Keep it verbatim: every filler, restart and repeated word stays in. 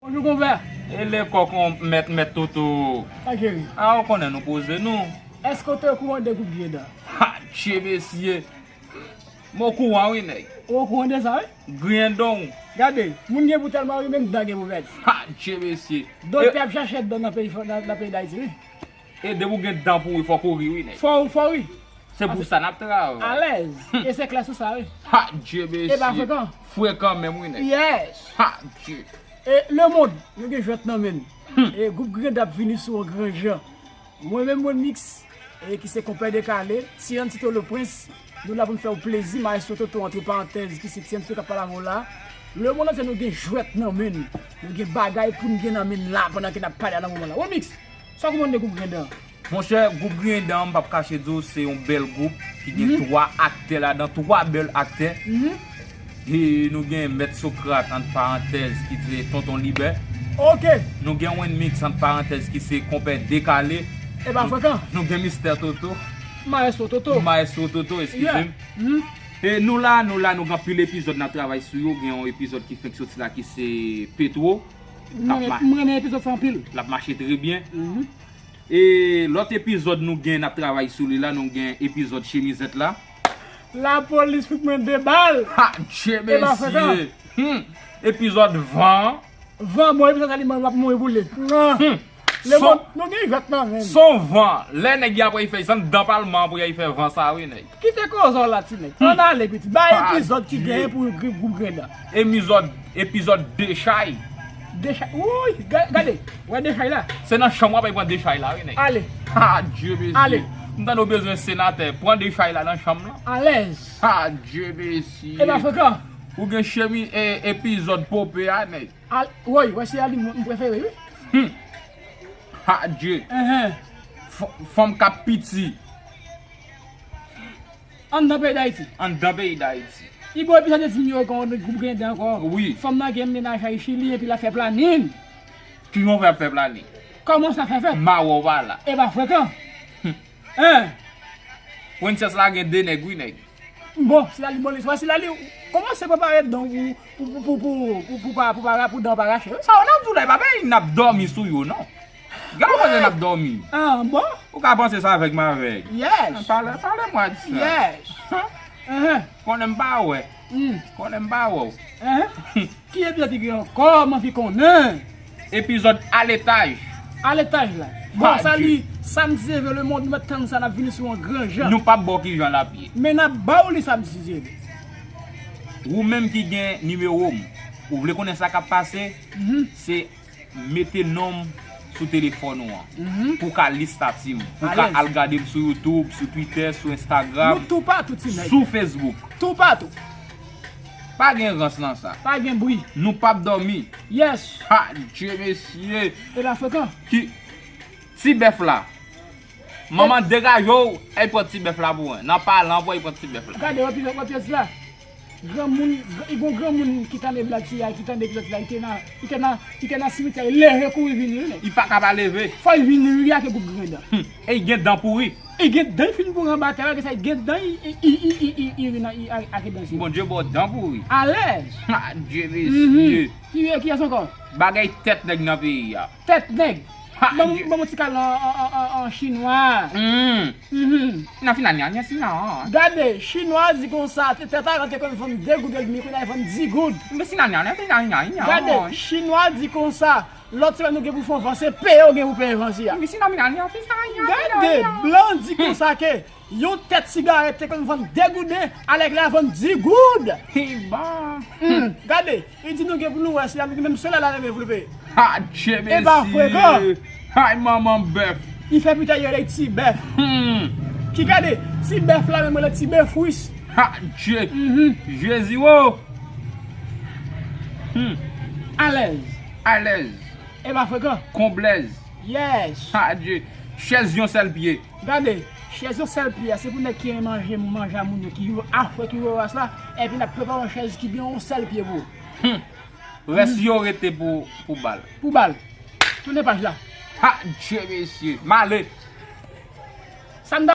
Bonjou, konpè. E lekòl kon mèt, mèt Toto. Sa k jere? A, ou konnen nou poze nou. Èske w te okouran de gwoup Griyen Dan? Ha, Dye mesye. M okouran wi, nèg. Ou okouran de sa, wi? Griyen dan w. Gade, moun gen pou tèlman ri, menm dan gen pou pèdi. Ha, Dye mesye. Doktè ap chache dan nan peyi, nan, nan peyi Dayiti, wi. E depi w gen dan pou ri, fòk ou ri, wi, nèg. Fò, fò ri. Se pou sa n ap travay. Alèz. E se klè sou sa, wi. Ha, Dye mesye. E pa frekan. Frekan menm, wi, nèg. Yes. Ha, Dye. E lemonn, nou gen jwèt nan men n. E gwoup Griyen Dan ap vini sou yon gran jan. Mwen menm, mwen Mix, e ki se konpè Dekale, Ti Ann Tito le Prince, nou la pou n fè w plezi, Maestro Toto, antre parantèz, ki se Ti Ann Tito k ap pale avè w la. Lemonn antye, nou gen jwèt nan men n. Nou gen bagay pou n gen nan men n la, pandan ke n ap pale a nan moman la. Wi, Mix, sa w konprann de gwoup Griyen Dan? Monchè, gwoup Griyen Dan, m p ap kache di w, se yon bèl gwoup ki gen twa aktè ladan, twa bèl aktè. E nou gen Mèt Sokrat, ant parantèz, ki se Tonton Libè. Ok. Nou gen Wenmix, ant parantèz, ki se konpè Dekale. E pa frekan. Nou gen Mistè Toto. Maestro Toto. Maestro Toto, eskize m. E nou la, nou la, nou gen anpil epizòd n ap travay sou yo. Gen yon epizòd ki fenk soti la ki se Petwo. M renmen, m renmen epizòd sa anpil. L ap mache trè byen. E lòt epizòd nou gen, n ap travay sou li la, nou gen epizòd chemizèt la. Lapolis fout mwen de bal. Ha, Dye mesye. Hmm. Epizòd van. Van, bon, epizòd sa li mwen, m ap mouri pou li. Hmm. Lemonn, nou gen jwèt nan men n. Son van. Lè nèg y ap fè, se anndan palman pou y al fè van sa, wi, nèg. Kite koze w la, ti nèg. Ann ale, piti. Bay epizòd ki genyen pou gwoup Griyen Dan. Epizòd, epizòd dechay. Dechay. Wouy, ga-, gade. Wè dechay la. Se nan chanm w ap al pran dechay la, wi, nèg. Ale. Ha, Dye mesye. Ale. M tande w bezwen senatè. Pran dechay la nan chanm lan. Alèz. Ha, Dye mesye. E pa frekan. Ou gen chemi, e, epizòd pope a, nèg. Al, woy, wè se a li m, m prefere, wi. Hmm. Ha, Dye. Enhen. F-, fanm k ap piti. Anndan peyi Dayiti. Anndan peyi Dayiti. Li gen epizòd de di m yo ankò, gwoup Griyen Dan ankò. Wi. Fanm nan gen mennaj a Chili, epi l ap fè planin. Kijan w fè ap fè planin? Kòman sa fè fèt? M a wè w pa la. E pa frekan. Hmm. Hein? Princess la gen de nèg, wi, nèg. Bon, sila li bon, li, sila li kòmanse prepare dan w pou, pou, pou, pou, pou, pou, pou pa, pou pa, pou dan w pa rache. Sa w nan tou la, e pa peyi n ap dòmi sou yo, non. Gade kote n ap dòmi. Ah, bon? Ou ka panse sa avèk m avèk. Yes. Pale, pale mwa di sa. Yes. Hein? Konnen m pa wè. Konnen m pa wè w. Ki epizòd ki gen ankò, m anvi konnen? Epizòd aletaj. Aletaj la. Bon, sa li, sa m dizeve lemonn, nou mèt tann sa, n ap vini sou yon gran jan. Nou p ap ba w kijan l ap ye. Men n ap ba w li sa m dizeve. Ou menm ki gen nimewo m, ou vle konnen sa k ap pase, se mete non m sou telefòn ou an. Pou w ka li estati m, pou w ka al gade m sou YouTube, sou Twitter, sou Instagram, sou Facebook. Toupatou. Pa gen rans nan sa. Pa gen bri. Nou p ap dòmi. Yes. Ha, Dye mesye. E pa frekan. Ki, ti bèf la. Manman degaje w, al pran ti bèf la pou mwen. Nan palan pou al pran ti bèf la. Gade, wè epizòd, wè epizòd la. Granmoun, gr-, gon granmoun ki tande blag sila, ki tande epizòd sila, li te nan, li te nan, li te nan simityè, li leve kouri vini, wi, nèg. Li pa ka pa leve. Fò l vini, wi, ak gwoup Griyen Dan. Hmm. E li gen dan pouri. Li gen dan, li fin pouri anba tè, wè, sa, li gen dan, li, li, li ri nan, li, ak, ak dan sila. Bondye ba w dan pouri. Alèz. Ha, Dye mesye. Ki, kiyès ankò? Bagay tèt nèg nan peyi a. Tèt nèg. Ha, ban m, ban m yon ti kal an, an, an, an, an chinwa. Hmm. Nan fin ane a, ane a, fin ane a. Gade, chinwa di konsa, tèt avan te konn vann de goud edmi, kounye a vann di goud. Men fin ane a, fin ane a. Gade, chinwa di konsa, lòt semèn nou gen pou fè yon van, se peye w gen pou peye van sila. Men fin ane a, fin ane a. Gade, blan di konsa ke yon tèt sigarèt te konn vann de gouden, alèkile a vann di goud. Hiba. Hmm, gade, li di nou gen pou nou wè, se la, li menm se la, la renmen pou l peye. Ha, Dye mesye. E pa frekan. Hay, manman bèf. Li fè pita yo rele ti bèf. Hmm. Ki gade, ti bèf la menm rele ti bèf wis. Ha, Dye. Mhm. Jezi, wo. Hmm. Alèz. Alèz. E pa frekan. Konblèz. Yes. Ha, Dye. Chèz yon sèl pye. Gade, chèz yon sèl pye a, se pou nèg ki renmen manje, manje a moun yo, ki yo afwè, ki yo ras la, epi n ap prepare yon chèz ki gen yon sèl pye pou ou. Hmm. Rès yo rete pou, pou bal. Pou bal. Tounen paj la. Ha, Dye mesye. M ale.